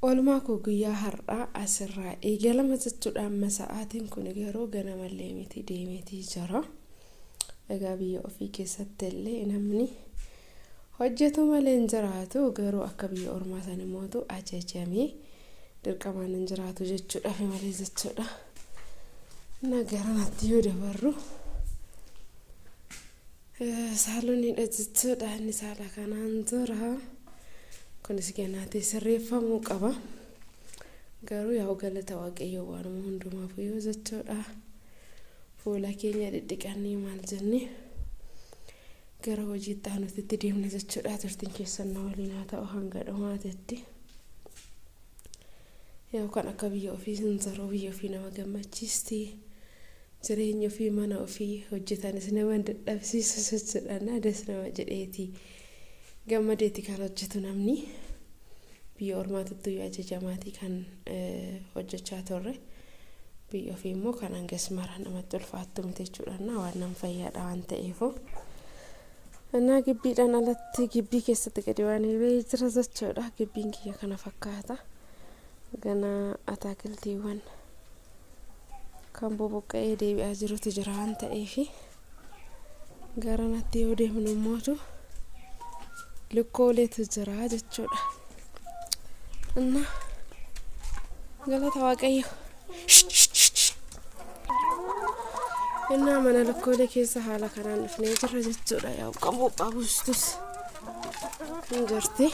Oolmaa koo guyyaa har'aa asirraa eegalama jechuudha. Amma sa'aatiin kun garuu ganamallee miti deemeetii jira. Egaa biyya ofii keessatti illee namni hojjetu malee hin jiraatu, garuu akka biyya ormaa san immoo ajajamee dirqamaan hin jiraatu jechuudha fi malee jechuudha. Nagaranatti yoo dabarru saaloniidha jechuudha. Inni saala kanaan jira. Kunis gannaatti sirreeffamuu qaba. Garuu yaa galata Waaqayyoo waanuma hundumaaf yoo jechuudha. Fuula keenya dhidhiqannee maal jennee gara hojiitti aanutti deemna jechuudha. Turtiin keessan na waliin haa ta'u hanga dhumaatitti. Yaa kan akka biyya ofii hin jiru, biyya ofii nama gammachiisti. Jireenya ofii mana ofii hojjetanis nama hin dadhabsiisu jechuudha. Adas nama jedheeti gammadeeti kan hojjetu namni. Biyya ormaatitti iyyuu ajajamaatii kan hojjechaa turre. Biyya ofii immoo kan hangas mara namatti ulfaattu miti jechuudha. Waan nama fayyaadha waan ta'eef. Innaa gibbiidhaan alatti gibbii keessatti gadi waan bahee jira jechuudha. Gibbiin kiyya kana fakkaata. Gana ataakiltiiwwan kan boboqqa'ee deebi'aa jirutu jira waan ta'eef gara natti yoo deemnu immootu lukkooleetu jira jechuudha. Innaa galata Waaqayyo. Innaa mana lukkoolee keessa haala kanaan dhufnee jirra jechuudha. Yaa kan bob'aa buustus hin jirti.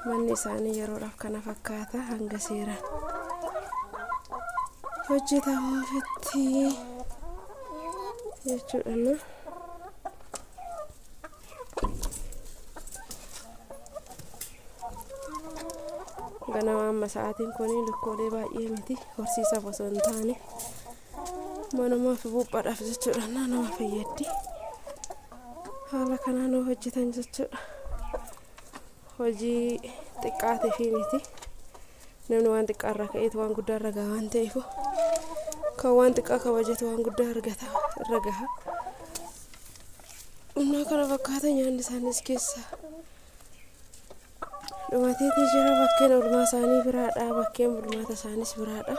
Manni isaanii yeroodhaaf kana fakkaata hanga seeraan hojjetamuufitti jechuudha. Ganama amma sa'aatiin kun lukkoolee baay'ee miti horsiisaaf osoo hin taane manumaaf buphaadhaaf jechuudha. Nama fayyaddi haala kanaan hojjetan jechuudha. Hojii xiqqaatee fi miti namni waan xiqqaarraa ka'eetu waan guddaarra gaha waan ta'eef kan waan xiqqaa kabajetu waan guddaa argata irra gaha. Innaa kana fakkaata nyaanni isaanis keessa dhumateetii jira. Bakkeen oolmaa isaanii biraadha, bakkeen bulmaata isaanis biraadha.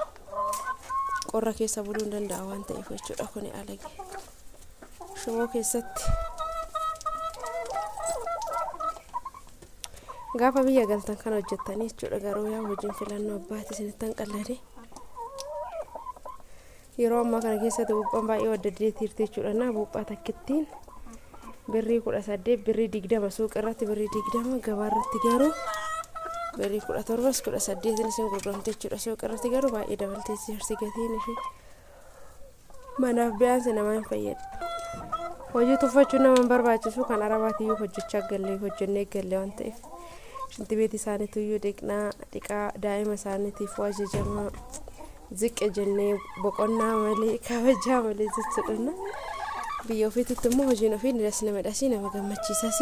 Qorra keessa buluu hin danda'a waan ta'eef jechuudha. Kuni alage shiboo keessatti gaafa biyya galtan kan hojjettanii jechuudha. Garuu yaa hojiin filannoo abbaati isinitti hanqallade. Yeroo ammaa kana keessatti buuphaan baay'ee wadda jirti jechuudha. Naa buuphaa takkittiin birrii 18, birrii 20 suuqa irratti, birrii 20 gabaa irratti, garuu birrii 17 18 isin gurguramte jechuudha. Suuqa irratti garuu baay'ee dabaltee jirti gatiin ishee. Manaaf bi'aansi nama hin fayyadu. Hojii tuffachuun nama hin barbaachisu, kan arabaatiyyuu hojjechaa gallee hojjennee galle waan ta'eef. Shinti beetii isaaniitiyyuu dhiqnaa dhiqaa, daa'ima isaaniitiif ajajamaa ziqqe jennee boqonnaa malee kabajaa malee jechuudha. Biyya ofiitti immoo hojiin ofii ni das nama dhasii nama gammachiisas.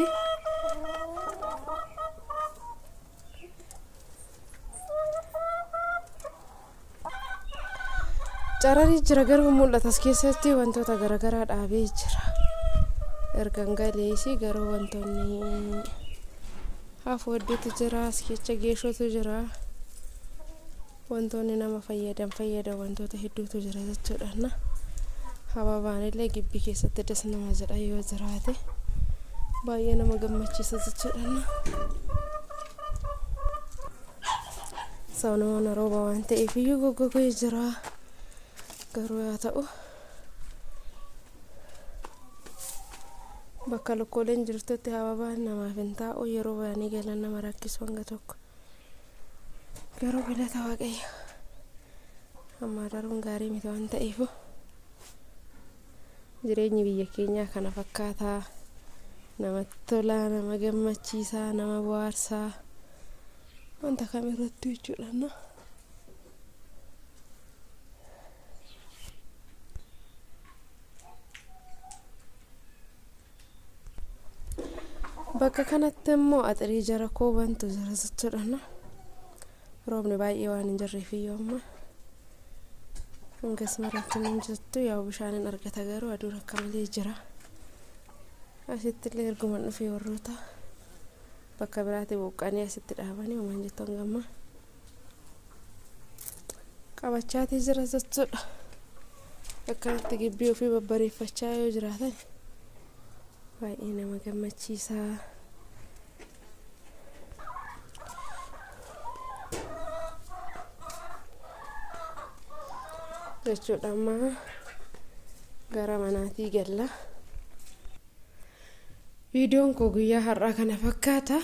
Cararii jira garuu mul'ata as keessatti wantoota garaagaraa dhaabee jira. Ergan galeesi garuu wantoonni hafu hedduutu jira. As keessa geeshootu jira. Wantoonni nama fayyadan wantoota hedduutu jira jechuudha. Hababaan illee gibbii keessatti das nama jedha yoo jiraate baay'ee nama gammachiisa jechuudha. Sababni rooba waan ta'eef iyyuu goggogee jira. Garuu yaa ta'u bakka lukkooleen jirtutti hababaan namaaf hin taa'u, yeroo bayanii galan nama rakkisu hanga tokko. Garuu galata Waaqayyo amma daruun gaarii miti waan ta'eef jireenyi biyya keenyaa kana fakkaataa namatti tolaa, nama gammachiisaa, nama bohaarsaa wanta kamirrattuu jechuudha. Bakka kanatti immoo axirii jara koobantu jira jechuudha. Roobni baay'ee waan hin jirreef iyyuu amma hangas maratti hin jirtu, yaa bishaan hin argata garuu aduun akka malee jira. Asitti illee erguma dhufee warroota Bakka biraatti buqqanii asitti dhaabanii homaan jettu hangamma qabachaatii jira jechuudha. Akkanatti gibbii ofii babbareeffachaa yoo jiraatan baay'ee nama gammachiisa. Jechuudha amma gara manaatii galla. Viidiyoon koo guyyaa har'aa kana fakkaata.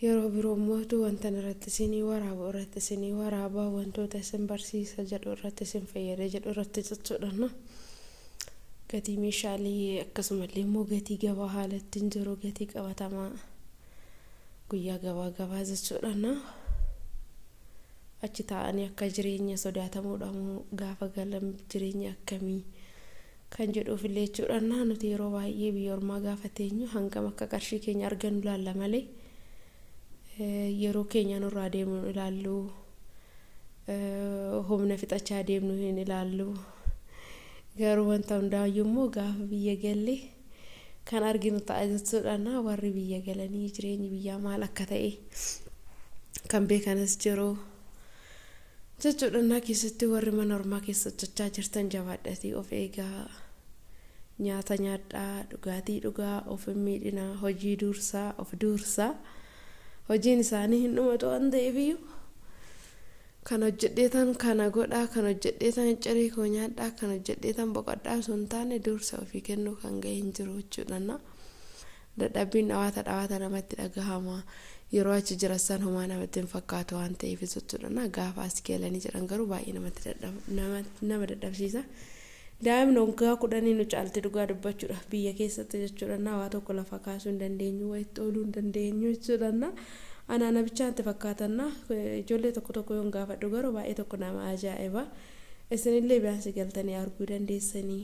Yeroo biroo mootu wanta irratti isinii waraabu irratti isinii waraabaa wantoota isin barsiisa jedhu irratti isin fayyada jedhu irratti jechuudha. Gatii meeshaalee akkasumallee immoo gatii gabaa haala ittiin jiru gatii qabatamaa guyyaa gabaa gabaa jechuudha. Achi taa'anii akka jireenya sodaatamuudhaan gaafa galan jireenya akkamii kan jedhuufillee jechuudha. Nuti yeroo baay'ee biyya ormaa gaafa teenyu hangam akka qarshii keenya argannu ilaalla malee yeroo keenya nurraa deemnu ilaallu, humna fixachaa deemnu hin ilaallu. Garuu wanta hundaayyuu immoo gaafa biyya galle kan arginu ta'a jechuudha. Warri biyya galanii jireenyi biyyaa maal akka ta'e kan beekanis jiru jechuudha. Keessatti warri mana ormaa keessa hojjechaa jirtan jabaadhatii of eegaa, nyaata nyaadhaa, dhugaatii dhugaa, of hin miidhinaa, hojii dursaa, of dursaa. Hojiin isaanii hin dhumatu waan ta'eef iyyuu kan hojjedheetan kana godhaa, kan hojjedheetan ciree koo nyaadhaa, kan hojjedheetan boqodhaa osoo hin taane dursa ofii kennuu kan ga'e hin jiru jechuudha. Dadhabbiin dhawaata dhawaata namatti dhagahama. Yeroo achi jiran san homaa namatti hin fakkaatu waan ta'eef jechuudha. Gaafa as galanii jedhan garuu baay'ee nama dadhabsiisa. Daa'imni waggaa 10 nu caalti dhugaa dubbachuudha biyya keessatti jechuudha. Waa tokko lafa kaasuu hin dandeenyu, wayitti ooluu hin dandeenyu jechuudha. Anaana bichaatti fakkaatanna ijoollee tokko tokko yoon gaafadhu garuu baay'ee tokko nama ajaa'iba. Isinillee biyaansi galtanii arguu dandeessanii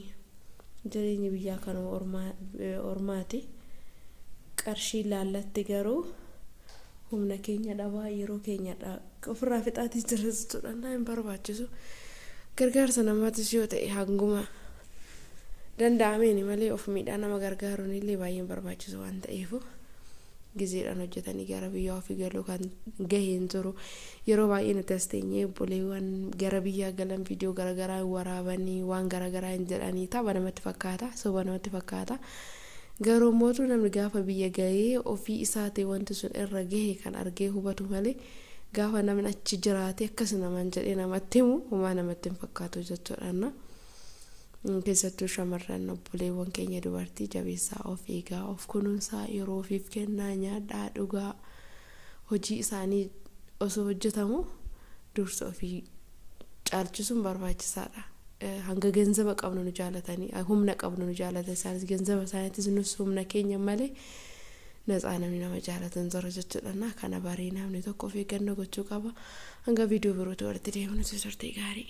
jireenyi biyyaa kanuma ormaati. Qarshii laallatti garuu humna keenya dhabaa yeroo keenya ofirraa fixaatii jira jechuudha. Hin barbaachisu. Gargaarsa namaatis yoo ta'e hanguma danda'ameen malee of miidhaa nama gargaaruun illee baay'ee barbaachisu waan ta'eef gizeedhaan hojjetanii gara biyya ofii galuu kan gaheen jiru. Yeroo baay'ee nuti as teenyee obboleewwan gara biyyaa galan viidiyoo garaagaraa waraabanii waan garaagaraa hin jedhanii tapha namatti fakkaata, soba namatti fakkaata. Garuu mootu namni gaafa biyya gahee ofii isaatii wanti sun irra gahe kan argee hubatu malee gaafa namni achi jiraate akkas namaan jedhee namatti himu homaa namatti hin fakkaatu jechuudha. Keessattuu shamarran obboleewwan keenya dubartii jabeessaa of eegaa, of kunuunsaa, yeroo ofiif kennaa, nyaadhaa, dhugaa, hojii isaanii osoo hojjetamu dursa ofii caalchisuun barbaachisaadha. Hanga ganzaba qabnu nu jaalatanii, humna qabnu nu jaalatan isaanis ganzaba isaaniitis nus humna keenya malee natsaa namni nama jaalatan jira jechuudha. Kana baree namni tokko of eeggannoo gochuu qaba. Hanga viidiyoo birootti walitti deemnu turte gaarii.